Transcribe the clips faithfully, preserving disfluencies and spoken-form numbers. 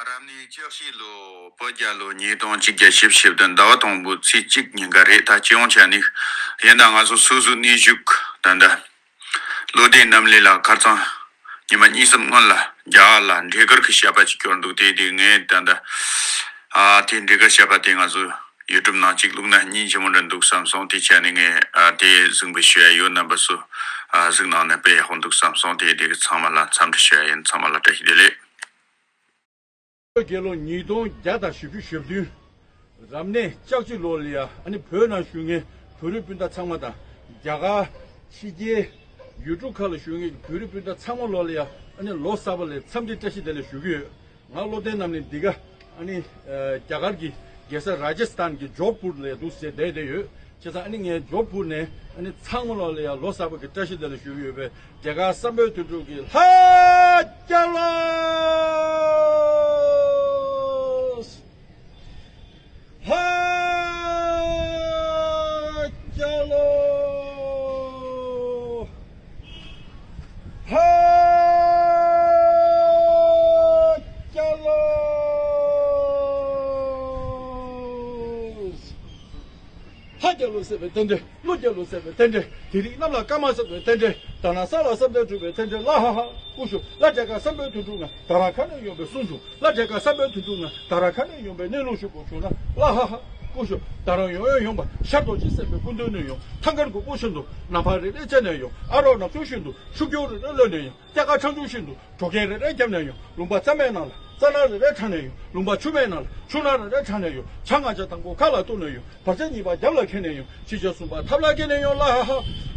རབ་གནས་ལྕགས་བྱི་ལོ་བོད་རྒྱལ་ལོ་ཉིས་སྟོང་གཅིག་བརྒྱ་བཞི་བཅུ་ཞེ་བདུན་ཟླ་བ་དང་པོའི་ཚེས་གཅིག་ཉིན་ཀ་རེད། ད་སྤྱི་ཡོངས་ཆ་ནས་ཡིན་ད་ང་ཚོ་སོ་སོའི་གནས་བཞུགས་ད་ལྟ་བློ་ལྡན་རྣམ་གླིང་ལ་ཁ་སང་ཉི་མ་གཉིས་གསུམ་སྔོན་ལ་རྒྱ་གར་ལ་འགྲིག་གར་གྱི་བཤད་པ་ཅིག་བསྐྱུར་འདུག་དེ་དེ་ངས་ད་ལྟ་ཨ་དེ་འགྲིག་གར་བཤད་པ་དེ་ང་ཚོ་ཡུ་ཊུབ་ནང་གཅིག་བླུགས་ན་སྙིང་རྗེ་མོ་འདྲ་འདུག་བསམ་སོང་། དེ་ཆ་ནས་ངས་ཨ་དེ་གཟིགས་འབུལ་ཞུ་ཡ་ཡོད། རྣམ་པ་ཚོ་ཨ་གཟིགས་གནང་ན་དཔེ་ཡག་པོ་འདུག་བསམ་སོང་། དེ་དེ་གི་ཚང་མ་ལ་འཚམས་འདྲི་ཞུ་ཡ་ཡིན། ཚང་མ་ལ་བཀྲ་ཤིས་བདེ་ལེགས། རྒྱལ་ལོ་ཉིས་སྟོང་བརྒྱ་དང་བཞི་བཅུ་ཞེ་བདུན། རབ་གནས་ལྕགས་བྱི་ལོ་ལ་ཡ་ཨ་ནི་བོད་ནང་བཞུགས་མཁན་བོད་རིགས་སྤུན་ཟླ་ཚང་མ་དང་རྒྱ་གར་ཕྱི་རྒྱལ་ཡུལ་གྲུ་ཁག་ལ་བཞུགས་མཁན་བོད་རིགས་སྤུན་ཟླ་ཚང་མ་ལོ་ལ་ཡ་ཨ་ནི་ལོ་གསར་པ་ལ་འཚམས་འདྲི་བཀྲ་ཤིས་བདེ་ལེགས་ཞུ་གི་ཡོད། ང་བློ་ལྡན་རྣམ་གླིང་འདི་ག་ཨ་ནི་རྒྱ་གར་གྱི་རྒྱལ་ས་ར་ཇ་སི་ཐན་གྱི་ཇོད་པུར་ལ་ཡ་འདུག་ཟེར་བསྡད་བསྡད་ཡོད། བྱས་ཙང་ཨ་ནི་ངས་ཇོད་པུར་ནས་ཨ་ནི་ཚང་མ་ལོ་ལ་ཡ་ལོ་གསར་པ་གི་བཀྲ་ཤིས་བདེ་ལེགས་ཞུ་གི་ཡོད་པས། རྒྱལ་དཀར་བསམ་འཕེལ་དོན་གྲུབ་ཀྱི་ལྷ་རྒྱལ་ལོ། ལྷ་རྒྱལ་ལོ། ལྷ་རྒྱལ་ལོ། ལྷ་རྒྱལ་ལོ་ཟེར་བའི་རྟེན་འབྲེལ། ཀླུ་རྒྱལ་ལོ་ཟེར་བའི་རྟེན་འབྲེལ། དེ་རིང་གནམ་ལ་སྐར་མ་ཟེར་བའི་རྟེན་འབྲེལ། ད་ན་ས་ལ་བསམ་གཏན་གྲུབ་པའི་རྟེན་འབྲེལ། ལ་ཧ་ཧ་ཀུ་ཤུ། ལ་རྒྱལ་དཀར་བསམ་འཕེལ་དོན་གྲུབ་ང་ད་ར་ཁ་ནས་ཡོང་པའི་གསུང་བྱུང་། ལ་རྒྱལ་དཀར་བསམ་འཕེལ་དོན་གྲུབ་ང་ད་ར་ཁ་ནས་ཡོང་པའི་གནས་ལུགས་ཞུ་དགོས་བྱུང་ན། ལ་ཧ་ཧ་ཀུ་ཤུ། ད་རང་ཡོང་ཡོང་ཡོང་པ་ཤར་རྡོ་རྗེ་སེམས་དཔའི་སྐུ་མདུན་ནས་ཡོང་། ཐང་དཀར་གུ་པོ་ཤིན་ཏུ་ནམ་བར་རེ་རེ་བཅད་ནས་ཡོང་། ཨ་རོག་ནག་ཆུ་ཤིན་ཏུ་ཆུ་སྐྱོར་རེ་རེ་གློད་ནས་ཡོང་། སྐྱ་ཀ་ཆང་ཆུང་ཤིན་ཏུ་གྲོ་ཁྱེར་རེ་རེ་བརྒྱབ་ནས་ཡོང་། ལུང་པ་རྩྭ་མའི་ནང་ལ་རྩྭ་ནག་རེ་རེ་དྲངས་ནས་ཡོང་། ལུང་པ་ཆུ་མའི་ནང་ལ་ཆུ་ནག་རེ་རེ་དྲངས་ནས་ཡོང་། བྱ་ང་བྱ་དང་པོ་ཁ་ལ་གཏུགས་ནས་ཡོང་། བར་ཆད་གཉིས་པ་རྒྱབ་ལ་འཁྱེར་ནས་ཡོང་། ཕྱི་བྱ་གསུམ་པ་ཐབས་ལ་འཁྱེར་ནས་ཡོང་། ལ་ཧ་ཧ་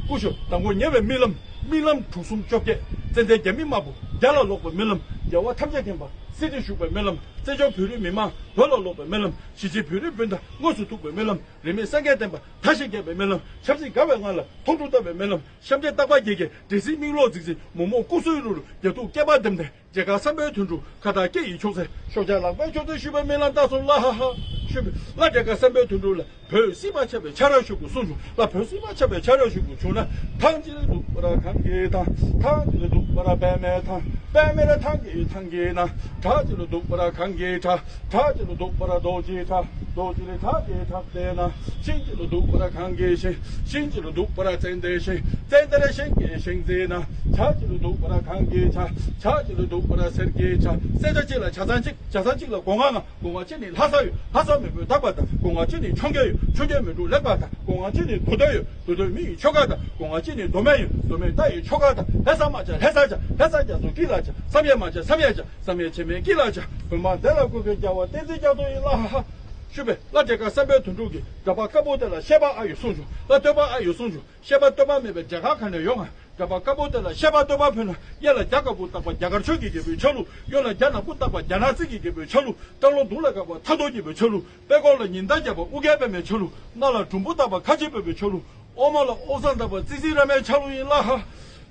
ཀུ་ཤུ། དང་པོ་ཉེ་བའི་རྨི་ལམ། རྨི་ལམ་དྲུག་གསུམ་བཅོ་བརྒྱད། ཙན་དན་རྒྱ་མི་དམར་པོ་རྒྱ་ལ་ལོག་པའི་རྨི་ལམ། རྒྱལ་བ་ཐམས་ཅད་མཁྱེན་པ་སྲིད་དེ་བཞུགས་པའི་རྨི་ལམ། བཙན་བྱོལ་བོད་རིགས་མི་མང་བོད་ལ་ལོག་པའི་རྨི་ལམ། གཞིས་བྱེས་བོད་རིགས་སྤུན་ཟླ་དངོས་སུ་ཐུག་པའི་རྨི་ལམ། རིས་མེད་སངས་རྒྱས་བསྟན་པ་མཐའ་བཞི་རྒྱས་པའི་རྨི་ལམ། ཆབ་སྲིད་དགའ་བའི་ངང་ལ་མཐོང་གྲོལ་བཏབ་པའི་རྨི་ལམ། བཤམས་སྤྲིན་སྟག་པ་རྒྱལ་རྒྱལ་འདྲེ་སྲིན་མིག་ལོག་རྫིག་རྫིག་མོག་མོག་སྐུ་གསུང་རུ་རུ་རྒྱ་ཐུག་སྐེད་པ་ལྡེམ་ལྡེམ། རྒྱལ་དཀར་བསམ་འཕེལ་དོན་གྲུབ་ཁ་བཏགས་སྐེ་ཡི་ཕྱོགས་ཚད་ཤོག་བྱ་ལག་པའི་ཕྱོགས་ཚད་ཞུས་པའི་རྨི་ལམ་ལྟ་སོང་། ལ་ཧ་ཧ་ཞུས་པའི་ལ་རྒྱལ་དཀར་བསམ་འཕེལ་དོན་གྲུབ་ལ་བོད་སྲིད་པ་ཆགས་པའི་ཆ་ར་ཞུ་དགོས་གསུངས་བྱུང་། ལ་བོད་སྲིད་པ་ཆགས་པའི་ཆ་ར་ཞུ་དགོས་བྱུང་ན། ཐང་ཅིག་ལ་འདུག་པ་ར་གངས་ཀྱི་ཐང་། ཐང་ཅིག་ལ་འདུག་པ་ར་པདྨའི་ཐང་། པདྨ་ར་ཐང་གི་ཐང་གི་ན། བྲག་ཅིག་ལ་འདུག་པ་ར་གངས་ཀྱི་བྲག་བྲག་ཅིག་ལ་འདུག་པ་ར་རྡོ་རྗེ་བྲག་རྡོ་རྗེ་ལ་བྲག་གི་བྲག་སྟེང་ན། ཤིང་ཅིག་ལ་འདུག་པ་ར་གངས་ཀྱི་ཤིང་། ཤིང་ཅིག་ལ་འདུག་པ་ར་ཙན་དན་ཤིང་། ཙན་དན་ར་ཤིང་གི་ཤིང་རྩེ་ན། བྱ་ཅིག་ལ་འདུག་པ་ར་གངས་ཀྱི་བྱ། བྱ་ཅིག་ལ་འདུག་པ་ར་གསེར་གྱི་བྱ། གསེར་བྱ་གཅིག་ལ་བྱ་ཚང་གཅིག་བྱ་ཚང་གཅིག་ལ་སྒོ་ང་ལྔ། སྒོ་ང་གཅིག་ནི་ལྷ་ས་ཡོད། ལྷ་ས་མི་བུ་དག་པ་དང་། སྒོ་ང་གཅིག་ནི་ཆོས་རྒྱལ་ཡོད། ཆོས་རྒྱལ་མི་འཁྲུགས་ལེགས་པ་དང་། སྒོ་ང་གཅིག་ནི་མདོ་སྟོད་ཡོད། མདོ་སྟོད་མི་ཡི་ཆོ་ག་དང་། སྒོ་ང་གཅིག་ནི་མདོ་སྨད་ཡོད། མདོ་སྨད་རྟ་ཡི་ཆོ་ག་དང་། ལྷ་ས་མ་བྱ་ལྷ་ས་བྱ། ལྷ་ས་རྒྱ་མཚོ་སྐྱིད་ལ་བྱ། བསམ་ཡས་མ་བྱ་བསམ་ཡས་བྱ། བསམ་ཡས་བྱེ་མའི་སྐྱིད་ལ་བྱ། བོད་མ་དེ་ལ་བཀོད་པའི་རྒྱལ་བ་བསྟན་འཛིན་རྒྱ་མཚོ་ཡི་ལ་ཧ་ཧ། ཞུས་པས་ལ་རྒྱལ་དཀར་བསམ་འཕེལ་དོན་གྲུབ་ཀྱིས་འདྲ་པར་དཀར་པོ་དེ་ལ་བཤད་པ་ཨ་ཡོད་གསུངས་བྱུང་། ལ་སྟོད་པ་ཨ་ཡོད་གསུངས་བྱུང་། བཤད་པ་སྟོད་པ་མེད་པའི་རྒྱ་གར་ག་ནས་ཡོང་ང་། འདྲ་པར་དཀར་པོ་དེ་ལ་བཤད་པ་སྟོད་པ་ཕུལ་ན། གཡས་ལ་རྒྱ་དཀར་པོ་བཏགས་པ་རྒྱ་གར་ཆོས་ཀྱི་རྒྱལ་པོའི་ཆ་ལུགས། གཡོན་ལ་རྒྱ་ནག་པོ་བཏགས་པ་རྒྱ་ནག་རྩིས་ཀྱི་རྒྱལ་པོའི་ཆ་ལུགས། སྐྲ་ལོ་གདུང་ལ་དཀར་པ་ཐ་རྡོ་རྒྱལ་པོའི་ཆ་ལུགས། པད་ཀོར་ལ་ཉི་ཟླ་རྒྱས་པ་ཨོ་རྒྱན་པདྨའི་ཆ་ལུགས། སྣ་ལ་འབྲུམ་བུ་བཏགས་པ་ཁ་ཆེ་བོད་པའི་ཆ་ལུགས། ཨོ་མ་ལ་ཨོ་བཟང་བཏགས་པ་ཙི་ཙི་ར་མའི་ཆ་ལུགས་ཡིན་ལ་ཧ།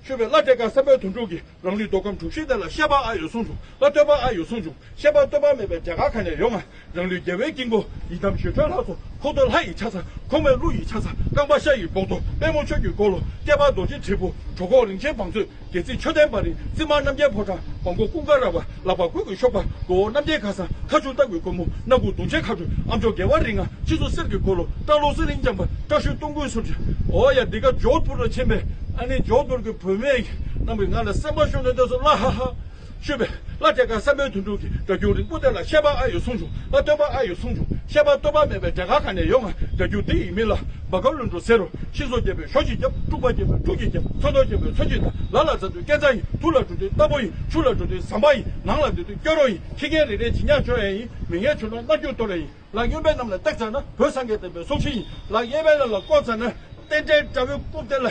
ཞུས་པས་ལ་རྒྱ་དཀར་བསམ་འཕེལ་དོན་གྲུབ་ཀྱིས་རང་ལུས་མདོ་ཁམས་གྲུ་བཞི་དེ་ལ་བཤད་པ་ཨ་ཡོད་གསུངས་བྱུང་། ལ་སྟོད་པ་ཨ་ཡོད་གསུངས་བྱུང་། བཤད་པ་སྟོད་པ་མེད་པའི་རྒྱ་གར་ག་ནས་ཡོང་ང་། རང་ལུས་རྒྱལ་བའི་དཀྱིལ་འཁོར། ཡི་དམ་ཞི་ཁྲོའི་ལྷ་ཚོགས། འཁོར་འདས་ལྷ་ཡི་ཆ་ཚང་། འཁོར་མོས་ཀླུ་ཡི་ཆ་ཚང་། རྐང་པ་ཤ་ཡི་སྦོག་ཏོ། པད་མོ་ཆོས་ཀྱི་འཁོར་ལོ། སྐེད་པ་རྡོ་རྗེ་དྲིལ་བུ། གྲོད་ཁོག་རིན་ཆེན་བང་མཛོད། སྒལ་ཚིགས་མཆོད་རྟེན་པ་རི། རྩིབས་མ་རྣམ་རྒྱལ་ཕོ་བྲང་། སྦྲམ་མགོ་ཀུན་དགའ་ར་བ། ལག་པ་ཀུན་གྱི་གཤོག་པ། མགོ་བོ་རྣམ་རྒྱལ་ཁ་སང་། ཁ་ཆུ་སྟག་གི་གོར་མོ། སྣ་ཁུག་དུང་ཆེན་ཁ་སྤྲོད། ཨ་མཆོག་རྒྱལ་བ་རིགས་ལྔ། ཕྱི་སོ་གསེར་གྱི་འཁོར་ལོ། སྐྲ་ལོ་གསེར་རིན་འཇམ་པ། སྐྲ་ཤུལ་སྟོང་སྐུད་སུ་འདྲ། འོ་ཡ་འདི་ག་ཇོད་པུར་ལ་ཕྱིན་པས། ཨ་ནི་ཇོད་པུར་གྱི་བུད་མེད་རྣམས་ཀྱིས་ང་ལ་སེམས་པ་ཤོར་ནས་སྡོད་སོང་ལ་ཧ་ཧ། ཞུས་པས་ལ་རྒྱ་དཀར་བསམ་འཕེལ་དོན་གྲུབ་ཀྱིས་སྒྲ་སྒྱུར་རིང་པོ་དེ་ལ་བཤད་པ་ཨ་ཡོད་གསུངས་བྱུང་། ལ་སྟོད་པ་ཨ་ཡོད་གསུངས་བྱུང་། བཤད་པ་སྟོད་པ་མེད་པའི་རྒྱ་གར་ག་ནས་ཡོང་ང་། སྒྲ་སྒྱུར་འདི་ཡི་མིང་ལ་བ་ག་ལུན་གྲོ་ཟེར་རོ། ཤིང་བཟོ་རྒྱལ་པོས་ཤོ་གཅིག་བརྒྱབ། ཕྲུག་པ་རྒྱལ་པོས་ཕྲུག་གཅིག་བརྒྱབ། ཚོན་མདོག་རྒྱལ་པོས་ཚོན་གཅིག་བཏགས། ལ་ལ་འཛེག་དུས་སྐས་འཛེག་ཡིན། ཐུགས་ལ་འགྲོ་དུས་རྟ་ཕོ་ཡིན། ཆུ་ལ་འགྲོ་དུས་ཟམ་པ་ཡིན། ནང་ལ་སྡོད་དུས་སྐྱོ་རོགས་ཡིན། ཁྱི་རྒན་རེ་རེ་བྱིན་ཉག་བཅོ་ཡ་ཡིན། མི་ངན་ཆུ་ནང་སྣ་རྒྱུག་གཏོར་ཡ་ཡིན། ལག་གཡོན་པའི་གནམ་ལ་བཏེགས་ཚར་ན་བོད་སངས་རྒྱས་བསྟན་པའི་སྲོག་ཤིང་ཡིན། ལག་གཡས་པའི་གནམ་ལ་བསྐོར་ཚར་ན་རྟེན་འབྲེལ་དགྲ་བོའི་རྐུབ་སྟེགས་ལ།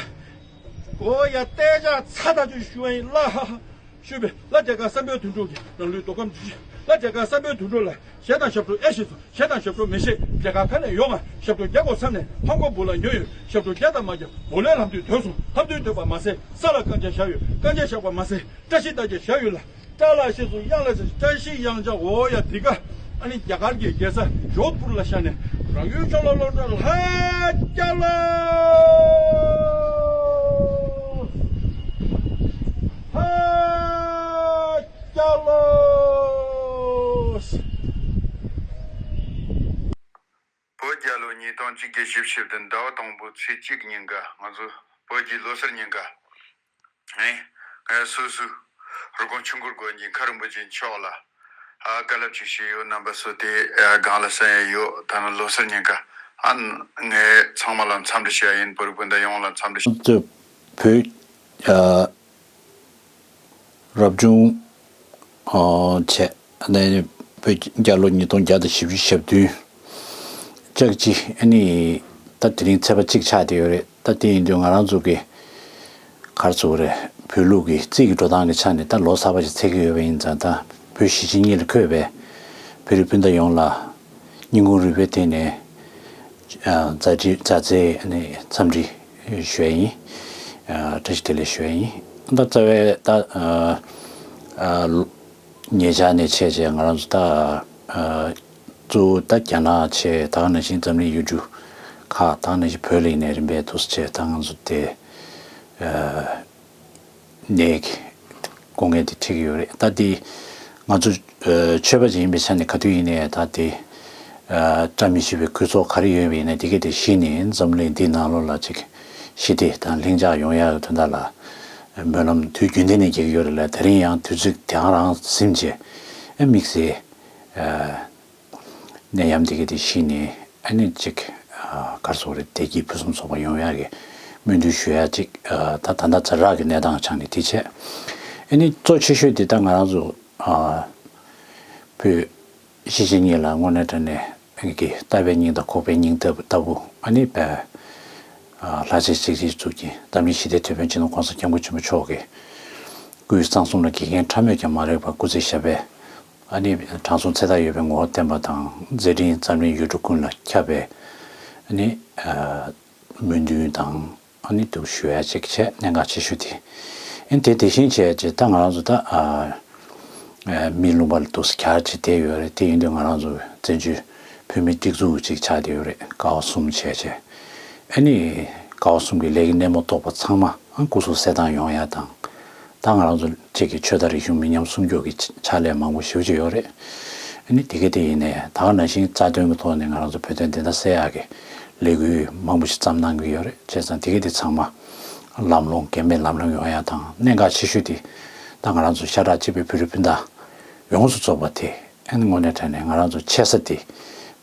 འོ་ཡ་རྟ་ལྕག་ཚ་ཐག་ཆོད་ཞུ་བ་ཡིན་ལ་ཧ་ཧ། ཞུས་པས་ལ་རྒྱ་དཀར་བསམ་འཕེལ་དོན་གྲུབ་ཀྱིས་རང་ལུས་མདོ་ཁམས་གྲུ་བཞི། ལ་རྒྱ་དཀར་བསམ་འཕེལ་དོན་གྲུབ་ལ་ཞེ་དང་ཞབས་བྲོ་ཨེ་ཤེས་སོ། ཞེ་དང་ཞབས་བྲོ་མི་ཤེས། རྒྱ་གར་ག་ནས་ཡོང་ང་། ཞབས་བྲོ་རྒྱག་དགོས་བསམ་ནས་ཧོང་ཀོང་བོད་ལ་ཉོས་ཡོད། ཞབས་བྲོ་རྒྱག་དང་མ་རྒྱག་བོད་ལས་ལྷམ་མདུད་དོན་སོང་། ལྷམ་མདུད་དོན་པ་མ་ཟད་ས་ལ་རྐང་རྗེས་བཞག་ཡོད། རྐང་རྗེས་བཞག་པ་མ་ཟད་བཀྲ་ཤིས་རྟགས་བརྒྱད་བཞག་ཡོད་ལ། སྐྲ་ལ་ཤེས་སུ་གཡང་ལ་ཤེས་སུ་བཀྲ་ཤིས་གཡང་ཆགས། འོ་ཡ་འདི་ག་ཨ་ནི་རྒྱ་གར་གྱི་རྒྱལ་ས་ཇོད་པུར་ལ་ཤར་ནས་རང་ཡུལ་ཕྱོགས་ལ་ལོག་འགྲོ་ལྷ་རྒྱལ་ལོ། ལྷ་རྒྱལ་ལོ། བོད་རྒྱལ་ལོ་ཉིས་སྟོང་གཅིག་བརྒྱད་བཞི་བཅུ་ཞེ་བདུན་ཟླ་བ་དང་པོའི་ཚེས་གཅིག་ཉིན་ཀ་ང་ཚོ་བོད་ཀྱི་ལོ་གསར་ཉིན་ཀ། ཨེ། ངས་སོ་སོའི་རུ་དཔོན་ཆུང་ཀུར་དགོན་གྱི་མཁན་རིན་པོ་ཆེ་མཆོག་ལ་ཨ་བཀའ་སློབ་ཅིག་ཞུས་ཡོད། རྣམ་པ་ཚོ་དེ་ཨ་སྒང་ལ་གསན་ཡས་ཡོད། ད་ནི་ལོ་གསར་ཉིན་ཀ་ཨ་ངས་ཚང་མ་ལ་འཚམས་འདྲི་ཞུ་ཡ་ཡིན། བོད་རིགས་སྤུན་ཟླ་ཡོངས་ལ་འཚམས་འདྲི་ཞུ། བོད་ཨ་རབ་བྱུང་ཨ་བྱས་ནས་བོད་རྒྱལ་ལོ་ཉིས་སྟོང་བརྒྱ་དང་བཞི་བཅུ་ཞེ་བདུན་ལྕགས་བྱི་ཨ་ནི་ད་དེ་རིང་ཚེས་པ་གཅིག་ཆགས་བསྡད་ཡོད་རེད། ད་དེ་ཡིན་དུས་ང་རང་ཚོ་གི་ག་རེ་ཟེར་དགོས་རེད། བོད་ལུགས་ཀྱི་རྩིས་ཀྱི་འགྲོ་སྟངས་ཀྱི་ཆ་ནས་ད་ལོ་གསར་པ་ཞིག་ཚེས་ཀྱི་ཡོད་པ་ཡིན་ཙང་། ད་བོད་གཞིས་བྱེས་གཉིས་ལ་འཁོད་པའི་བོད་རིགས་སྤུན་ཟླ་ཡོངས་ལ་སྙིང་ཁུང་རུས་པའི་གཏིང་ནས་ཨ་མཛའ་འབྲེལ་མཛའ་བརྩེའི་ཨ་ནི་འཚམས་འདྲི་ཞུ་ཡ་ཡིན། ཨ་བཀྲ་ཤིས་བདེ་ལེགས་ཞུ་ཡ་ཡིན། ད་རྩ་བའི་ད་ཨ་ཨ་ཉེ་ཆར་ནས་བྱས་བྱས་ང་རང་ཚོ་ད་ཨ་གཙོ་བོ་ད་རྒྱ་ནག་བྱས། ད་ག་ནང་བཞིན་འཛམ་གླིང་ཡུལ་གྲུ་ཁག། ད་ག་ནང་བཞིན་བོད་ལ་ཡིན་ནའི་རིམ་པས་འདུག་སེ་བྱས་ད་ང་ཚོ་དེ་ཨ་ནས་དཀའ་ངལ་དེ་འཕྲད་ཀྱི་ཡོད་རེད། ད་དེ་ང་ཚོ་ཨ་ཆོས་པ་ཅིག་ཡིན་པའི་ཆ་ནས་ག་དུས་ཡིན་ནའི་ད་དེ་ཨ་བཀྲ་མི་ཤིས་པའི་ཁུར་ཚོགས་ག་རེ་ཡོད་པ་ཡིན་ནའི་དེ་གས་དེ་གཞི་ནས་འཛམ་གླིང་འདི་ནང་ལོགས་ལ་ཅིག་ཞི་བདེ་དང་ལྷིང་འཇགས་ཡོང་ཡག་གི་དོན་དག་ལ་སྨོན་ལམ་དུས་རྒྱུན་ལྡན་ནས་རྒྱག་གི་ཡོད་རེད་ལ། དེ་རིང་ཡང་དུས་ཚོད་དེ་ག་རང་ཟིན་བྱས་ཨ་དམིགས་བསལ་ཨ་ནད་ཡམས་འདི་ག་དེ་གཞི་ནས་ཨ་ནི་ཅིག་ཨ་ག་རེ་ཟེར་དགོས་རེད། བདེ་སྐྱིད་ཕུན་སུམ་ཚོགས་པ་ཡོང་ཡག་གི་སྨོན་འདུན་ཞུ་ཡ་ཅིག་ཨ་ད་ད་ལྟ་ཛ་དྲག་གི་གནས་སྟངས་ཆགས་ནས་དེ་བྱས། ཨ་ནི་གཙོ་ཆེ་ཤོས་དེ་ད་ང་རང་ཚོ་ཨ་བོད་གཞིས་བྱེས་གཉིས་ལ་དངོས་གནས་དྲང་གནས་ཀྱི་ལྟ་བའི་སྙིང་དང་ཁོག་པའི་སྙིང་ལྟ་བུ་ལྟ་བུ་ཨ་ནི་ཨ་ལྷ་རྗེ་གཅིག་སྒྲིལ་གཙུག་གི་འཛམ་གླིང་ཞི་བདེའི་དེད་དཔོན་སྤྱི་ནོར་གོང་ས་སྐྱབས་མགོན་ཆེན་པོ་མཆོག་གི་སྐུའི་གསང་གསུམ་ལ་འགལ་རྐྱེན་ཕྲ་མོས་ཀྱང་མ་རེག་པར་སྐུ་ཚེ་ཞབས་པད། ཨ་ནི་དྲང་སྲོང་ཚེ་ཐར་ཡོད་པའི་ངོ་བོ་བསྟན་པ་དང་། མཛད་འཕྲིན་འཛམ་གླིང་ཡུལ་གྲུ་ཀུན་ལ་ཁྱབ་པའི་ཨ་ནི་ཨ་སྨོན་འདུན་དང་ཨ་ནི་འདུག་ཞུ་ཡ་ཅིག་བྱས། གནད་འགག་ཆེ་ཤོས་དེ་ཨ་ནི་དེ་དེ་བཞིན་བྱས་བྱས་ད་ང་རང་ཚོ་ད་ཨ་ཨ་མིའི་ལུང་པ་ལ་འདུག་སེ་གྱར་བྱས་བསྡད་ཡོད་རེད། དེ་ཡིན་དུས་ང་རང་ཚོ་བཙན་བྱོལ་བོད་མིའི་སྒྲིག་འཛུགས་ཅིག་ཆགས་བསྡད་ཡོད་རེད། ཀ་བ་གསུམ་བྱས་བྱས་ཨ་ནི་ཀ་བ་གསུམ་གྱི་ལས་ཀྱི་སྣེ་མོ་གཏོགས་པ་ཚང་མ་ཨ་སྐུ་གཟུགས་གསལ་ཐང་ཡོང་ཡ་དང་། ད་ང་རང་ཚོ་གཅིག་གི་ཆོས་དང་རིག་གཞུང་མི་ཉམས་སྲུང་སྐྱོབ་ཀྱི་ཕྱག་ལས་མང་པོ་ཞེ་པོ་ཅིག་ཡོད་རེད། ཨ་ནི་དེ་ག་དེ་ཡིན་ནའི་ད་ག་ནང་བཞིན་རྩ་དོན་གྱི་ཐོག་ནས་ང་རང་ཚོ་བོད་དོན་བདེན་མཐའ་གསལ་ཡག་གི་ལས་འགུལ་མང་པོ་ཞིག་བརྩམས་གནང་གི་ཡོད་རེད། བྱས་ཙང་དེ་ག་དེ་ཚང་མ་ལམ་ལྷོང་། གལ་མེད་ལམ་ལྷོང་ཡོང་ཡ་དང་། གནད་འགག་ཆེ་ཤོས་དེ་ད་ང་རང་ཚོ་ཤ་ཁྲག་གཅིག་པའི་བོད་རིགས་སྤུན་ཟླ་ཡོངས་སུ་རྫོགས་པ་དེ་ཨ་ནི་དངོས་གནས་དྲང་གནས་ང་རང་ཚོ་ཆེ་ས་དེ་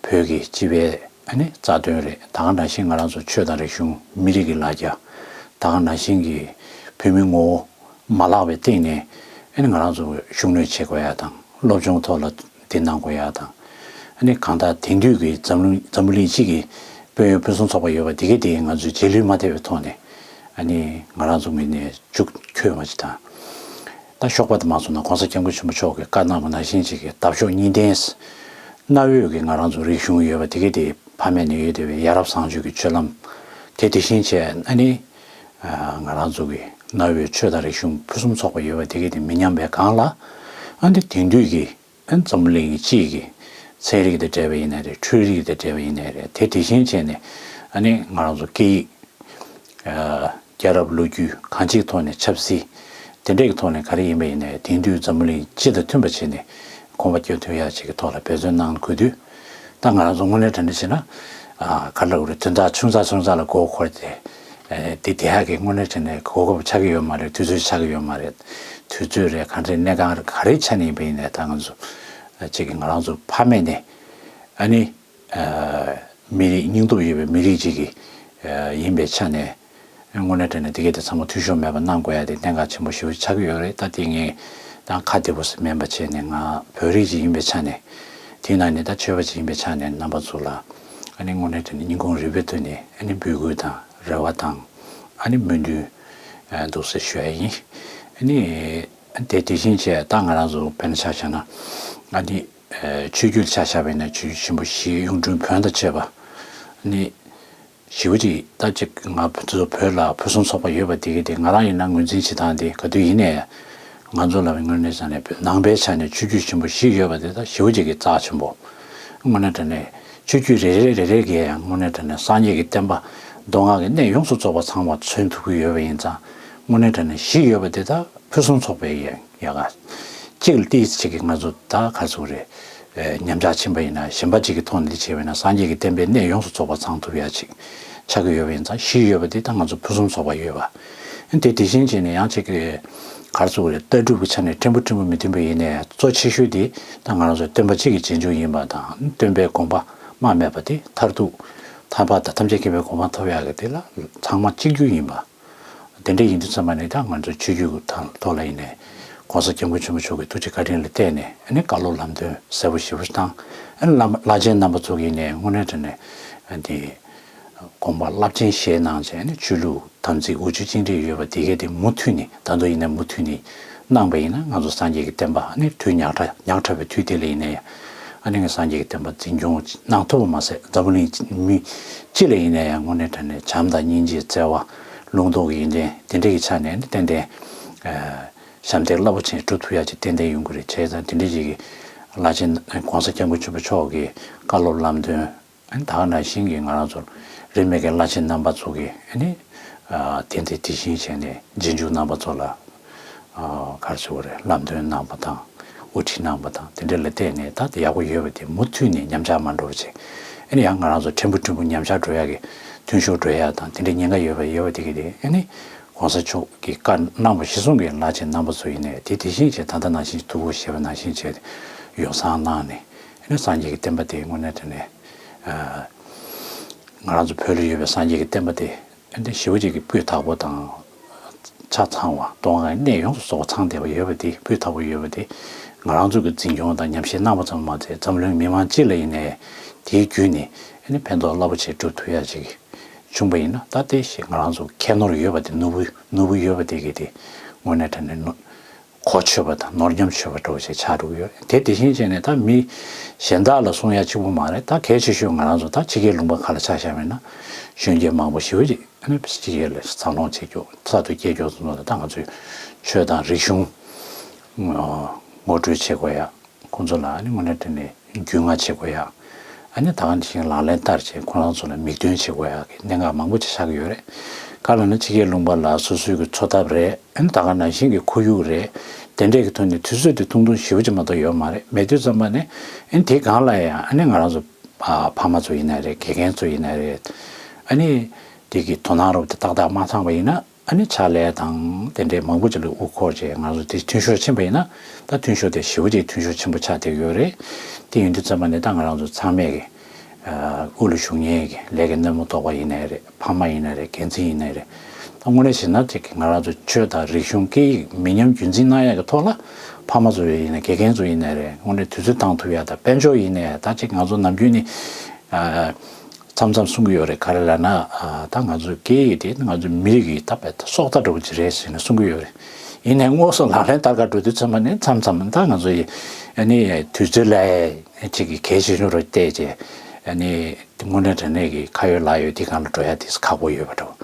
བོད་ཀྱི་སྤྱི་པའི་ཨ་ནི་རྩ་དོན་རེད། ད་ག་ནང་བཞིན་ང་རང་ཚོ་ཆོས་དང་རིག་གཞུང་། མི་རིགས་ཀྱི་ལ་རྒྱ། ད་ག་ནང་བཞིན་གྱི་བོད་མིའི་ངོ་བོ་མ་བརླག་པའི་སྟེང་ནས་ཨ་ནི་ང་རང་ཚོ་ཤུགས་སྣོན་བྱེད་དགོས་ཡ་དང་། སློབ་སྦྱོང་ཐོག་ལ་དེ་གནང་དགོས་ཡ་དང་། ཨ་ནི་གང་ལྟར་དེང་དུས་ཀྱི་འཛམ་གླིང་འཛམ་བུ་གླིང་སྤྱི་གི་དཔལ་ཡོན་ཕུན་སུམ་ཚོགས་པ་ཡོད་པ་དེ་ག་དེ་ང་ཚོས་རྗེས་ལུས་མ་ཐེབས་པའི་ཐོག་ནས་ཨ་ནི་ང་རང་ཚོ་ངོས་ནས་ཅུག་འཁྱོལ་བ་ཞིག་དང་། ད་ཞོགས་པ་དེ་མ་སོང་ན་གོང་ས་སྐྱབས་མགོན་ཆེན་པོ་མཆོག་གིས་བཀའ་གནང་བ་ནང་བཞིན་ཅིག་གི་འདབ་གཤོག་གཉིས་ལྡན། གནའ་བོའི་གི་ང་རང་ཚོ་རིག་གཞུང་ཡོད་པ་དེ་ག་དེ་ཕ་མེས་ནས་ཡོད་བསྡད་པའི་ཡ་རབས་བཟང་སྤྱོད་ཀྱི་སྤྱོད་ལམ་དེ་དེ་བཞིན་བྱས། ཨ་ནི་ཨ་ང་རང་ཚོ་གི་གནའ་བོའི་ཆོས་དང་རིག་གཞུང་ཕུན་སུམ་ཚོགས་པ་ཡོད་པ་དེ་ག་དེ་མི་ཉམས་པའི་སྒང་ལ་ཨ་ནི་དེང་དུས་ཀྱི་ཨ་འཛམ་བུ་གླིང་གི་སྤྱི་ཡི་གི་ཚན་རིག་དང་འབྲེལ་བ་ཡིན་ནའི་རེད། འཕྲུལ་རིག་དང་འབྲེལ་བ་ཡིན་ནའི་རེད། དེ་དེ་བཞིན་བྱས་ནས་ཨ་ནི་ང་རང་ཚོ་སྐད་ཡིག་ཨ་རྒྱལ་རབས་ལོ་རྒྱུས་གང་ཅིའི་ཐོག་ནས་ཆབ་སྲིད་དེ་འདྲས་ཀྱི་ཐོག་ནས་ག་རེ་ཡིན་པ་ཡིན་ནའི་དེང་དུས་འཛམ་བུ་གླིང་སྤྱི་དང་མཐུན་པ་བྱས་ནས་གོམ་པ་སྐྱོར་ཐུབ་ཡག་ཅིག་གི་ཐོག་ལ་འབད་བརྩོན་གནང་དགོས་དུས། ད་ང་རང་ཚོ་དངོས་གནས་དྲང་གནས་བྱས་ན་ཨ་ག་རེ་ལབ་དགོས་རེད། དོན་དག་ཆུང་ཙག་ཆུང་ཙག་ལ་མགོ་འཁོར་ཏེ་ཨ་དེ་དེ་ཡག་གི་དངོས་གནས་དྲང་གནས་གོ་སྐབས་ཆགས་ཀྱི་ཡོད་མ་རེད། དུས་ཚོད་ཆགས་ཀྱི་ཡོད་མ་རེད། དུས་ཚོད་རེད། ག་འདྲའི་གནས་སྟངས་རེད། ག་རེ་ཆ་ནས་ཡིན་པ་ཡིན་ནའི་ད་ང་ཚོ་ཨ་གཅིག་གི་ང་རང་ཚོ་ཕ་མེས་ནས་ཨ་ནི། ཨ་མི་རིགས་སྙིང་སྟོབས་ཡོད་པའི་མི་རིགས་ཅིག་གི་ཨ་ཡིན་པའི་ཆ་ནས་དངོས་གནས་དྲང་གནས་དེ་གས་དེ་ཚང་མ་འཐུས་ཤོར་མེད་པ་གནང་དགོས་ཡ་དེ་གནད་འགག་ཆེན་པོ་ཞེ་པོ་ཆགས་ཀྱི་ཡོད་རེད། ད་དེ་ངས་ད་ཁ་བདེ་པོ་ཞིག་མིན་པ་བྱས་ནས་ང་བོད་རིགས་ཅིག་ཡིན་པའི་ཆ་ནས། དེའི་ནང་ནས་ད་ཆོས་པ་ཅིག་ཡིན་པའི་ཆ་ནས་རྣམ་པ་ཚོ་ལ་ཨ་ནི་དངོས་གནས་དྲང་གནས་སྙིང་ཁུང་རུས་པའི་ཐོག་ནས་ཨ་ནི་འབོད་སྐུལ་དང་རེ་བ་དང་ཨ་ནི་སྨོན་འདུན་ཨ་འདུག་སེ་ཞུ་ཡ་ཡིན། ཨ་ནི་དེ་དེ་བཞིན་བྱས་ད་ང་རང་ཚོ་དཔེར་ན་ཆ་བཞག་ན་ཨ་ནི། ཨ་ཆོས་བརྒྱུད་ཆ་བཞག་པ་ཡིན་ན་ཆོས་བརྒྱུད་ཆེན་པོ་བཞི། གཡུང་དྲུང་བོན་དང་བཅས་པ་ནི་ཞེ་པོ་ཅིག་ད་ཅིག་ང་ཚོ་བོད་ལ་ཕུན་སུམ་ཚོགས་པ་ཡོད་པ་དེ་ག་དེ་ང་རང་ཡིན་ན་ངོས་འཛིན་བྱེད་སྟངས་དེ་ག་དུས་ཡིན་ནའི་ང་ཚོ་ལ་དངོས་གནས་བྱས་ནས་ནང་པའི་ཆ་ནས་ཆོས་བརྒྱུད་ཆེན་པོ་བཞི་ཡོད་པ་དེ་ད་ཞེ་པོ་ཅིག་གི་རྩ་ཆེན་པོ། དངོས་གནས་དྲང་གནས་ཆོས་བརྒྱུད་རེ་རེ་རེ་རེ་གིས་ཡང་དངོས་གནས་དྲང་གནས་སངས་རྒྱས་ཀྱི་བསྟན་པ་མདོ་སྔགས་ཀྱི་གནད་ཡོངས་སུ་རྫོགས་པ་ཚང་མ་མཚོན་ཐུབ་ཀྱི་ཡོད་པ་ཡིན་ཙང་། དངོས་གནས་དྲང་གནས་བཞི་ཡོད་པ་དེ་ད་ཕུན་སུམ་ཚོགས་པའི་ཡ་ཡ་ག་གཅིག་ལ་ཏིས་གཅིག་གི་ང་ཚོ་ད་ག་རེ་ཟེར་དགོས་རེད། ཉམས་ཆག་ཕྱིན་པ་ཡིན་ན། གཞན་པ་གཅིག་གི་ཐོག་ནས་འདི་བྱས་པ་ཡིན་ན་སངས་རྒྱས་ཀྱི་བསྟན་པའི་གནད་ཡོངས་སུ་རྫོགས་པ་ཚང་ཐུབ་ཡ་ཅིག་ཆགས་ཀྱི་ཡོད་པ་ཡིན་ཙང་། བཞི་ཡོད་པ་དེ་ད་ང་ཚོ་ཕུན་སུམ་ཚོགས་པ་ཡོད་པ། དེ་དེ་བཞིན་བྱས་ནས་ཡང་ཅིག་གི་གར་སོགས་རེད། ལྟ་གྲུབ་ཀྱི་ཆ་ནས་ཕྲན་བུ་ཕྲན་བུ་མི་མཐུན་པ་ཡིན་ནའི་གཙོ་ཆེ་ཤོས་དེ་ད་ང་རང་ཚོ་སྟོན་པ་གཅིག་གི་རྗེས་འཇུག་ཡིན་པ་དང་། སྟོན་པའི་དགོངས་པ་རྨ་མེད་པ་དེ། མཐར་ཐུག་ཐར་པ་དང་ཐམས་ཅད་མཁྱེན་པའི་གོ་འཕང་ཐོབ་ཡག་གི་དེ་ལ་ཚང་མ་གཅིག་གྱུར་ཡིན་པ། དེ་འདྲ་ཡིན་དུས་ཙམ་པ་ནས་ད་ང་ཚོའི་ཆོས་བརྒྱུད་ཀྱི་ཐོག་ལ་ཡིན་ནའི་༸གོང་ས་༸སྐྱབས་མགོན་ཆེན་པོ་མཆོག་གི་ཐུགས་རྗེ་བཀའ་དྲིན་ལ་བརྟེན་ནས། ཨ་ནི་བཀའ་སློབ་ལམ་སྟོན་གསལ་པོ་ཞེ་པོ་ཞིག་བཏང་། ཨ་ནི་བླ་མ་བླ་ཆེན་རྣམ་པ་ཚོ་གིས་ནས་དངོས་གནས་དྲང་གནས་དེ་དགོངས་པ་རླབས་ཆེན་བཞེས་གནང་བྱས་ནས། ཆོས་ལུགས་དམ་ཚིག་འུ་ཚུགས་བཅིངས་འགྲོལ་ཡོད་པ་དེ་གས་དེ་མུ་མཐུད་ནས། ད་དུང་ཡིན་ན་མུ་མཐུད་ནས་གནང་པ་ཡིན་ན། ང་ཚོ་སངས་རྒྱས་ཀྱི་བསྟན་པ་ཨ་ནི་དུས་ཉག་ཕྲ་ཉག་ཕྲ་བའི་དུས་དེ་ལ་ཡིན་ནའི་ཨ་ནི་ང་སངས་རྒྱས་ཀྱི་བསྟན་པ་འཛིན་སྐྱོང་གནང་ཐུབ་པ་མ་ཟད། འཛམ་བུ་གླིང་མི་སྤྱི་ལ་ཡིན་ནའི་ཡང་དངོས་གནས་དྲང་གནས་བྱམས་དང་སྙིང་རྗེ། བརྩེ་བ། ལུང་རྟོགས་ཀྱི་ཡོན་ཏན་དེ་འདྲ་གི་ཆ་ནས་ནི་ཏན་ཏན་ཨ་ཞབས་འདེགས་རླབས་པོ་ཆེ་སྒྲུབ་ཐུབ་ཡ་ཅིག་ཏན་ཏན་ཡོང་གི་རེད། བྱས་ཙང་དེ་འདྲ་ཅིག་གི་བླ་ཆེན་༸གོང་ས་༸སྐྱབས་མགོན་ཆེན་པོ་མཆོག་གི་བཀའ་སློབ་ལམ་སྟོན། ཨ་ནི་ད་ག་ནང་བཞིན་གྱི་ང་རང་ཚོ་རིས་མེད་ཀྱི་བླ་ཆེན་རྣམ་པ་ཚོ་གིས་ཨ་ནི་ཨ་དེ་འདྲ་དེ་བཞིན་བྱས་ནས་རྗེས་འཇུག་རྣམ་པ་ཚོ་ལ། ཨ་ག་རེ་ཟེར་དགོས་རེད། ལམ་སྟོན་གནང་པ་དང་། དབུ་ཁྲིད་གནང་པ་དང་། དེ་འདྲ་ལ་བརྟེན་ནས་ད་དེ་ཡག་པོ་ཡོད་པ་དེ་མུ་མཐུད་ནས་ཉམས་ཆག་མ་འགྲོ་བ་བྱས། ཨ་ནི་ཡང་ང་རང་ཚོ་ཕྲན་བུ་ཕྲན་བུ་ཉམས་ཆག་འགྲོ་ཡག་གི་མཐུན་ཤོར་འགྲོ་ཡག་དང་། དེ་འདྲའི་ཉེན་ཁ་ཡོད་པ་ཡོད་པ་དེ་གི་དེ། ཨ་ནི་༸གོང་ས་མཆོག་གི་བཀའ་གནང་བ་གཞིར་བཟུང་གི་བླ་ཆེན་རྣམ་པ་ཚོ་ཡིན་ནའི་དེ་དེ་བཞིན་བྱས། ད་ལྟ་ནང་བཞིན་ཐུ་བོ་ཞེས་པ་ནང་བཞིན་བྱས་ཏེ་ཡོ་བསྲང་གནང་ནས། ཨ་ནི་སངས་རྒྱས་ཀྱི་བསྟན་པ་དེ་དངོས་གནས་དྲང་གནས་ཨ་ང་རང་ཚོ་བོད་ལ་ཡོད་པའི་སངས་རྒྱས་ཀྱི་བསྟན་པ་དེ། ཨ་ནི་ཞེ་པོ་ཅིག་གི་སྤུས་དག་པོ་དང་ཆ་ཚང་བ། དོན་ལྔའི་གནད་ཡོངས་སུ་རྫོགས་པ་ཚང་བསྡད་པ་ཡོད་པ་དེ། སྤུས་དག་པོ་ཡོད་པ་དེ། ང་རང་ཚོ་གིས་འཛིན་སྐྱོང་དང་ཉམས་བཞེས་གནང་བ་ཙམ་མ་ཟད། འཛམ་གླིང་མི་མང་སྤྱི་ལ་ཡིན་ནའི་དེའི་བརྒྱུད་ནས་ཨ་ནི་ཕན་ཐོགས་རླབས་པོ་ཆེ་སྒྲུབ་ཐུབ་ཡ་ཅིག་བྱུང་པ་ཡིན་ན། ད་དེ་ཞིག་ང་རང་ཚོ་ཁྱད་ནོར་ཡོད་པ་དེ། ནོར་བུ་ནོར་བུ་ཡོད་པ་དེ་གི་དེ་དངོས་གནས་དྲང་གནས་གོ་ཆོད་པ་དང་ནོར་ཉམས་ཆོད་པ་འདྲ་བོ་ཞིག་ཆགས་འགྲོ་གི་ཡོད་རེད། དེ་དེ་བཞིན་བྱས་ནས་ད་མི་གཞན་དག་ལ་གསུང་ཡ་གཅིག་པུ་མ་རེད། ད་གལ་ཆེ་ཤོས་ང་རང་ཚོ་ད་ཕྱི་རྒྱལ་ལུང་པ་ཁག་ལ་ཆ་བཞག་པ་ཡིན་ན། གཞོན་སྐྱེས་མང་པོ་ཞེ་པོ་ཅིག་ཨ་ནི་ཕྱི་རྒྱལ་ལ་འཚར་ལོངས་བྱེད་རྒྱུ། གསར་དུ་སྐྱེས་རྒྱུ་ཚོ་ལ་ད་ང་ཚོས་ཆོས་དང་རིག་གཞུང་ངོ་སྤྲོད་བྱེད་དགོས་ཡ། ཁོང་ཚོ་ལ་ཨ་ནི་དངོས་གནས་དྲང་གནས་རྒྱུས་མངའ་བྱེད་དགོས་ཡ། ཨ་ནི་ད་ག་ནང་བཞིན་ལག་ལེན་བསྟར་བྱས་ཁོ་རང་ཚོ་ལ་མིག་སྟོན་བྱེད་དགོས་ཡ་གི་གནད་འགག་མང་པོ་ཅིག་ཆགས་ཀྱི་ཡོད་རེད། ག་ལབ་ན་ཕྱི་རྒྱལ་ལུང་པ་ལ་སོ་སོའི་གི་འཚོ་ཐབས་རེད། ཨ་ནི་ད་ག་ནང་བཞིན་གྱི་ཁོར་ཡུག་རེད། དེ་འདྲས་ཀྱི་ཐོག་ནས་དུས་ཚོད་དེ་ཐུང་ཐུང་ཞེ་པོ་ཅིག་མ་གཏོགས་ཡོད་མ་རེད། མེད་དུས་ཙམ་པ་ནས་ཨ་ནི་དེའི་སྒང་ལ་ཡང་ཨ་ནི་ང་རང་ཚོ་ཕ་མ་ཚོ་ཡིན་ན་རེད། དགེ་རྒན་ཚོ་ཡིན་ན་རེད། ཨ་ནི་དེ་གི་དོ་སྣང་རོབ་དེ་ཏག་ཏག་མ་ཚང་བ་ཡིན་ན། ཨ་ནི་ཕྱག་ལས་དང་དེ་འདྲའི་མང་པོ་ཅིག་ལ་དབུ་འཁོར་བྱས་ང་ཚོ་དེ་མཐུན་ཤོར་ཕྱིན་པ་ཡིན་ན། ད་མཐུན་ཤོར་དེ་ཞེ་པོ་ཅིག་མཐུན་ཤོར་ཆེན་པོ་ཆགས་བསྡད་ཡོད་རེད། དེ་ཡིན་དུས་ཙམ་པ་ནས་ད་ང་རང་ཚོ་ཚང་མས་ཀྱི་ཨ་དབུ་ལ་བཞུགས་མཁན་གྱི་ལས་ཀྱི་སྣེ་མོ་གཏོགས་པ་ཡིན་ནའི་རེད། ཕ་མ་ཡིན་ནའི་རེད། འགན་འཛིན་ཡིན་ནའི་རེད། ད་དངོས་གནས་བྱས་ན་ཅིག་ང་རང་ཚོ་ཆོས་དང་རིག་གཞུང་སྐད་ཡིག་མི་ཉམས་རྒྱུན་འཛིན་གནང་ཡག་གི་ཐོག་ལ་ཕ་མ་ཚོ་ཡིན་ནའི་དགེ་རྒན་ཚོ་ཡིན་ནའི་རེད། དངོས་གནས་དུས་ཚོད་བཏང་ཐུབ་ཡག་དང་། དཔལ་འབྱོར་ཡིན་ནའི་ད་ཅིག་ང་ཚོ་ནམ་རྒྱུན་ནས་ཨ། མཚམས་མཚམས་གསུང་གི་ཡོད་རེད། ག་རེ་ལབ་ན། ཨ་ད་ང་ཚོའི་སྐད་ཡིག་དེ་ང་ཚོའི་མི་རིགས་ཀྱི་ད་དཔེ་སྲོག་རྩ་འདྲ་བོ་ཅིག་རེད་ཟེར་ནས་གསུང་གི་ཡོད་རེད། ཡིན་ནའི་དངོས་སུ་ལག་ལེན་བསྟར་ག་འགྲོ་དུས་ཙམ་པ་ནས་མཚམས་མཚམས་ད་ང་ཚོ་ཡི་ཨ་ནི་དུས་ཚོད་ལ་ཅིག་གི་གལ་ཆེ་ཤོས་རུ་བལྟས་བྱས། ཨ་ནི་དངོས་གནས་དྲང་གནས་ཀྱི་ཁ་ཡོད་ལག་ཡོད་དེ་སྒང་ལ་འགྲོ་ཡ་དེ་ཁག་པོ་ཡོད་པ་འདྲ་བོ།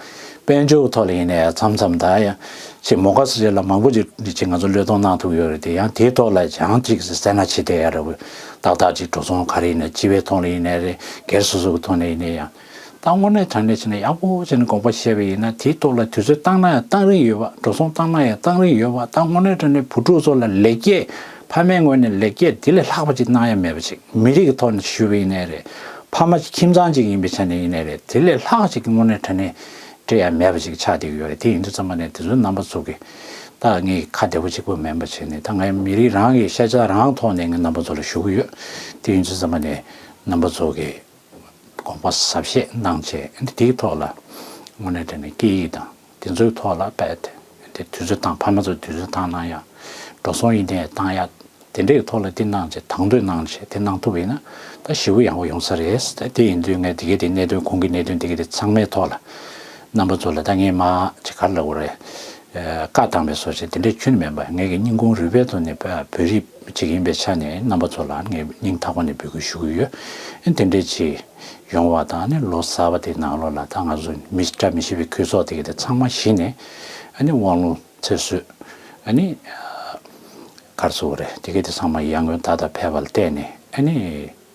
དཔལ་འབྱོར་གྱི་ཐོག་ལ་ཡིན་ནའི་མཚམས་མཚམས་ད་ཡང་ཅིག་མོ་ཁ་སི་ཅིག་ལ་མང་པོ་ཅིག་ཅིག་ང་ཚོ་བློས་གཏོང་གནང་ཐུབ་ཡོད་རེད་དེ། ཡང་དེའི་ཐོག་ལ་ཡང་ཅིག་སེར་སྣ་བྱེད་བསྡད་ཡ་འདྲ་བོ་ཏག་ཏག་ཅིག་འགྲོ་སོང་ག་རེ་ཡིན་ནའི་སྤྱི་པའི་ཐོག་ལ་ཡིན་ནའི་རེད། སྒེར་སོ་སོ་གི་ཐོག་ནས་ཡིན་ནའི་ཡང་། ད་དངོས་གནས་དྲང་གནས་བྱས་ན་ཡག་པོ་བྱས་ནས་དགོངས་པ་བཞེས་པ་ཡིན་ན། དེའི་ཐོག་ལ་དུས་ཚོད་བཏང་ན་ཡང་བཏང་རིན་ཡོད་པ། འགྲོ་སོང་བཏང་ན་ཡང་བཏང་རིན་ཡོད་པ། ད་དངོས་གནས་དྲང་གནས་བུ་ཕྲུག་ཚོ་ལ་ལེགས་སྐྱེས། ཕ་མའི་ངོས་ནས་ལེགས་སྐྱེས་དེ་ལས་ལྷག་པ་ཅིག་གནང་ཡ་མེད་པ་ཅིག་མི་རིགས་ཀྱི་ཐོག་ནས་ཞུས་པ་ཡིན་ནའི་རེད། ཕ་མ་ཁྱིམ་ཚང་གཅིག་ཡིན་པའི་ཆ་ནས་ཡིན་ནའི་རེད། དེ་ལས་ལྷག་ཅིག་གི་དངོས་གནས་དྲང་གནས་སྤྲད་ཡ་མེད་པ་ཅིག་ཆགས་བསྡད་ཀྱི་ཡོད་རེད། དེ་ཡིན་དུས་ཙམ་པ་ནས་དེ་ཚོའི་རྣམ་པ་ཚོ་གི་ད་ངས་ཁ་བདེ་པོ་གཅིག་པོ་མིན་པ་བྱས་ནས། ད་ངའི་མི་རིགས་རང་གི་ཤ་ཁྲག་རང་ཐོག་ནས་ངས་རྣམ་པ་ཚོ་ལ་ཞུ་གི་ཡོད། དེ་ཡིན་དུས་ཙམ་པ་ནས་རྣམ་པ་ཚོ་གི་དགོངས་པ་ཟབ་བཞེས་གནང་བྱས། འདི་དེའི་ཐོག་ལ་དངོས་གནས་དྲང་གནས་སྐད་ཡིག་དང་དེ་ཚོའི་ཐོག་ལ་དཔེ་དེ་དུས་ཚོད་བཏང་། ཕ་མ་ཚོ་དུས་ཚོད་བཏང་གནང་ཡ། འགྲོ་སོང་ཡིན་ནའི་བཏང་ཡ། དེ་འདྲའི་ཐོག་ལ་དེ་གནང་བྱས། དང་དོད་གནང་བྱས་དེ་གནང་ཐུབ་པ་ཡིན་ན་ད་ཞེ་པོ་ཡག་པོ་ཡོང་ས་རེད། ད་དེ་ཡིན་དུས་ངས་དེ་གའི་དེ་གནད་དོན། གོང་གི་གནད་དོན་དེ་གའི་དེ་ཚང་མའི་ཐོག་ལ་རྣམ་པ་ཚོ་ལ་ད་ངས་མ་ཅིག་ག་རེ་ལབ་དགོས་རེད། བཀའ་བཏང་བའི་བཟོ་ཅིག་དེ་འདྲའི་ཁྱོན་ནས་མིན་པ། ངེད་ཀྱི་སྙིང་ཁུང་རུས་པའི་ཐོག་ནས་བོད་རིགས་ཅིག་ཡིན་པའི་ཆ་ནས་རྣམ་པ་ཚོ་ལ་ངས་སྙིང་ཐག་པ་ནས་འབོད་སྐུལ་ཞུ་གི་ཡོད། དེ་འདྲའི་ཅིག་ཡོང་བ་དང་། ཨ་ནི་ལོ་གསར་པ་དེའི་ནང་ལོགས་ལ་ད་ང་ཚོ་མི་བཀྲ་མི་ཤིས་པའི་ཁུལ་སོགས་དེ་གའི་དེ་ཚང་མ་ཞི་ནས། ཨ་ནི་དབང་ལུང་ཚེ་བསོད། ཨ་ནི་གར་སོགས་རེད། དེ་གའི་དེ་ཚང་མ་ཡར་ངོའི་ཟླ་དང་ཕེབས་པ་ལ་བརྟེན་ནས། ཨ་ནི་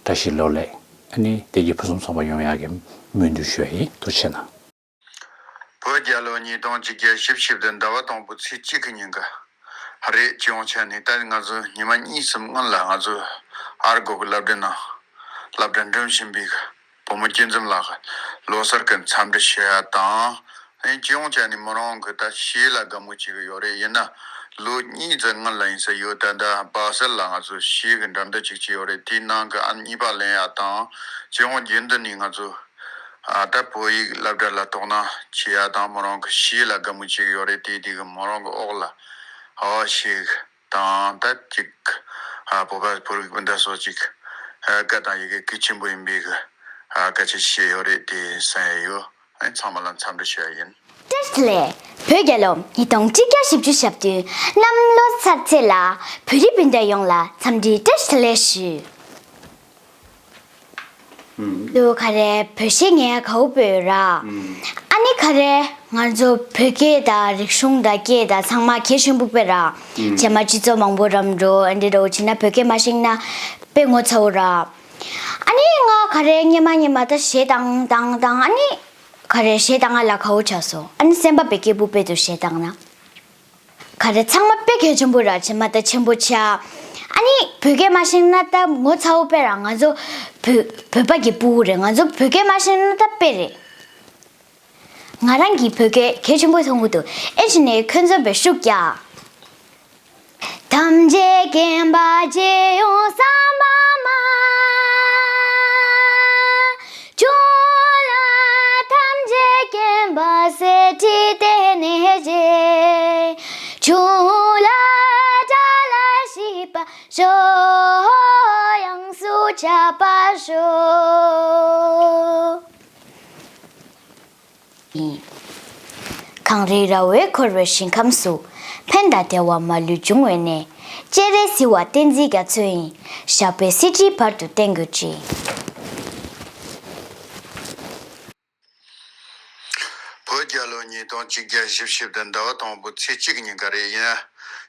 བཀྲ་ཤིས་ལོ་ལེགས། ཨ་ནི་བདེ་སྐྱིད་ཕུན་སུམ་ཚོགས་པ་ཡོང་ཡག་གི་སྨོན་འདུན་ཞུ་ཡ་ཡིན། ཐུགས་རྗེ་གནང་། བོད་རྒྱལ་ལོ་ཉིས་སྟོང་ཆིག་བརྒྱ་བཞི་བཅུ་ཞེ་བདུན་ཟླ་བ་དང་པོ་ཚེས་གཅིག་གི་ཉིན་ཀ་རེད། སྤྱི་ཡོངས་ཆ་ནས་ད་ང་ཚོ་ཉི་མ་གཉིས་གསུམ་སྔོན་ལ་ང་ཚོ་ ཨར་སྒོར་གྱི་སློབ་གྲྭ་ནང་སློབ་གྲྭ་འགྲིམ་བཞིན་པའི་བུ་མོ་སྐྱིད་འཛོམས་ལགས་ལོ་གསར་གྱི་འཚམས་འདྲི་ཞུ་ཡ་དང་། ཨེ་སྤྱི་ཡོངས་བྱས་ནས་མོ་རང་གི་ད་གཞས་ལ་དགའ་མོས་བྱེད་ཀྱི་ཡོད་རེད། ཡིན་ན་ལོ་གཉིས་ཙམ་སྔོན་ལ་ཡིན་ས་ཡོད། ད་ལྟ་སྦག་སལ་ལ་ང་ཚོ་གཞས་ཀྱི་འགྲན་བསྡུར་ཅིག་བྱས་ཡོད་རེད། དེའི་ནང་གི་ཨང་གཉིས་པ་ལེན་ཡ་དང་། སྤྱི་ཡོངས་རྒྱུན་དུ་ནས་ང་ཚོ་ཨ་ད་བོད་ཡིག་སློབ་གྲྭ་ལ་དོ་སྣང་བྱེད་ཡ་དང་། མོ་རང་གི་གཞས་ལ་དགའ་མོས་བྱེད་ཀྱི་ཡོད་རེད། དེ་དེ་གི་མོ་རང་གི་འོག་ལ་ཨ་ཞིག་དང་། ད་ཅིག་ཨ་བོད་པ་བོད་རིགས་སྤུན་ཟླ་སོགས་ཅིག་ཨ་བཀའ་དང་ཡི་གེ་གལ་ཆེན་པོ་ཡིན་པའི་གི་ཨ་བཀའ་ཆད་བཞེས་ཡོད་རེད། དེ་གསན་ཡ་ཡོད། ཨ་ཚང་མ་ལ་འཚམས་འདྲི་ཞུ་ཡ་ཡིན། བཀྲ་ཤིས་བདེ་ལེགས། བོད་རྒྱལ་ལོ་ཉིས་སྟོང་གཅིག་བརྒྱ་བཞི་བཅུ་ཞེ་བདུན་གནམ་ལོ་གསར་ཚེས་ལ་བོད་རིགས་སྤུན་ཟླ་ཡོངས་ལ་འཚམས་འདྲི་བཀྲ་ཤིས་བདེ་ལེགས་ཞུ། ཨུམ། དུ་ག་རེ་བོད་གཞས་ངས་ག་འུ་སྤོས་ར། ཨུམ། ཨ་ནི་ག་རེ་ང་ཚོ་བོད་སྐད་དང་རིག་གཞུང་དང་སྐད་དང་ཚང་མ་གལ་ཆེན་པོ་སྤེལ་ར། ཨུམ། རྗེས་མ་སྤྱི་ཚོགས་མང་པོ་རམ་འགྲོ་ཨ་འདྲི་རོ་བྱེད་ན་བོད་སྐད་མ་ཤེས་ན་དཔེ་ངོ་ཚ་བོ་ར། ཨ་ནི་ང་ག་རེ་སྙེ་མ་སྙེ་མ་ད་གཞས་བཏང་བཏང་བཏང་ཨ་ནི་ག་རེ་གཞས་བཏང་ང་ལ་ག་འུ་ཆགས་སོ། ཨ་ནི་སེམས་པ་བོད་སྐད་སྤུ་སྤེལ་དུ་གཞས་བཏང་ན། ག་རེ་ཚང་མ་དཔེ་གལ་ཆེན་པོ་ར་བྱེད་མ་ད་ཆེན་པོ་ཆ། ཨ་ནི་བོད་སྐད་མ་ཤེས་ན་ད་ངོ་ཚ་བོ་དཔེ་ར། ང་ཚོ་བོད་བོད་པ་གི་སྤུ་གུ་རེད། ང་ཚོ་བོད་སྐད་མ་ཤེས་ན་ད་དཔེ་རེད། ང་རང་གི་བོད་སྐད་གལ་ཆེན་པོ་མཐོང་གི་འདུག་ཨེ་ཅི་ནས་ཁོན་ཚོ་བེ་ཤུག་ཀྱ། ཐམས་ཅད་མཁྱེན་པ་སྤྱི་ཡོངས་བསམ་པ་མ། ཁྱོད་ལ་ཐམས་ཅད་མཁྱེན་པ་གསེར་ཁྲི་སྟེང་ནས་རྗེ། ཁྱོད་ལ་དགྲ་ལ་ཞི་བ་ཤོག་ཡོངས་སུ་ཁྱབ་པར་ཤོག་ཡིན། གངས་རིའི་ར་བས་འཁོར་བའི་ཞིང་ཁམས་སུ། ཕན་དང་བདེ་བ་མ་ལུས་འབྱུང་བའི་གནས། སྤྱན་རས་གཟིགས་དབང་བསྟན་འཛིན་རྒྱ་མཚོ་ཡི། ཞབས་པད་སྲིད་ཞིའི་བར་དུ་བརྟན་གྱུར་ཅིག་བོད་རྒྱལ་ལོ་ཉིས་སྟོང་གཅིག་བརྒྱ་བཞི་བཅུ་ཞེ་བདུན་ཟླ་བ་དང་པོ་ཚེས་གཅིག་ཉིན་ག་རེ་ཡིན།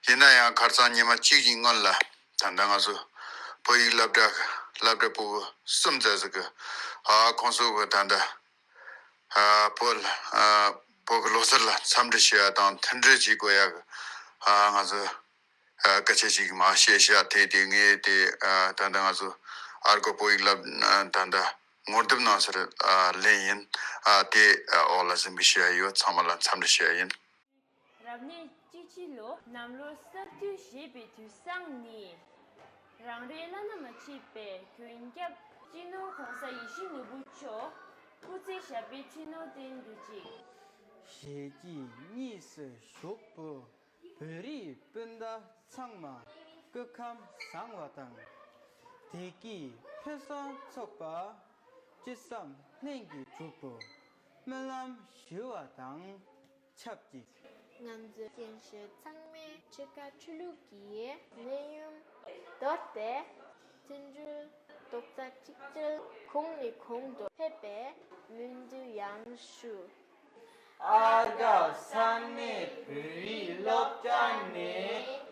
ཡིན་ན་ཡང་ཁ་སང་ཉི་མ་གཅིག་གི་སྔོན་ལ་ད་ལྟ་ང་ཚོ་བོད་ཡིག་སློབ་གྲྭ་སློབ་གྲྭ་སྤུ་གུ་གསུམ་ཙམ་ཟིག་གི་ཨ་ཁོང་ཚོ་གི་ད་ལྟ་ཨ་བོད་ཨ་བོད་ཀྱི་ལོ་གསར་ལ་འཚམས་འདྲི་ཞུ་ཡ་དང་མཐུན་སྒྲིལ་བྱེད་དགོས་ཡ་གི་ཨ་ང་ཚོ་ཨ་སྐད་ཆ་ཞིག་མར་བཤད་བཞག་དེ་དེ་ངས་དེ་ཨ་ད་ལྟ་ང་ཚོ་ཨར་ཀོ་བོད་ཡིག་སློབ་ཨ་ད་ལྟ་ངོ་དེབ་ནང་སར་ཨ་ལེན་ཡིན། ཨ་དེ་ཨ་འོག་ལ་གཟིགས་འབུལ་ཞུ་ཡ་ཡོད། ཚང་མ་ལ་འཚམས་འདྲི་ཞུ་ཡ་ཡིན། རབ་གནས་སྤྱི་ཕྱི་ལོ་གནམ་ལོ་གསར་དུས་བཞེས་པའི་དུས་བཟང་ནི། རང་རེའི་བླ་ན་མ་མཆིས་པའི་མགོན་སྐྱབས་སྤྱི་ནོར་༸གོང་ས་ཡིད་བཞིན་ནོར་བུ་མཆོག་སྐུ་ཚེ་ཞབས་པད་མཐུ་ནོར་བརྟན་གྱུར་ཅིག་ཞལ་གྱིས་གཉིས་སུ་བཞུགས་པའི་བོད་རིགས་སྤུན་ཟླ་ཚང་མ་སྐུ་ཁམས་བཟང་བ་དང་། བདེ་སྐྱིད་ཕུན་སུམ་ཚོགས་པ། ཅི་བསམ་ལྷུན་གྱིས་གྲུབ་པའི་སྨོན་ལམ་ཞུ་བ་དང་ཆབས་ཅིག་ང་ཚོའི་སྐྱེ་ཤི་ཚང་མས་འཆི་ཁ་ཆོས་ལུགས་ཀྱི་གནས་ཡུམ་དོར་ཏེ་མཐུན་སྒྲིལ་རྡོག་རྩ་གཅིག་སྒྲིལ་གོང་ནས་གོང་དུ་འཕེལ་བའི་སྨོན་འདུན་ཡང་ཞུ། ཨ་དགའ་ས་གནས་བོད་རིགས་སློབ་གྲྭ་ནས་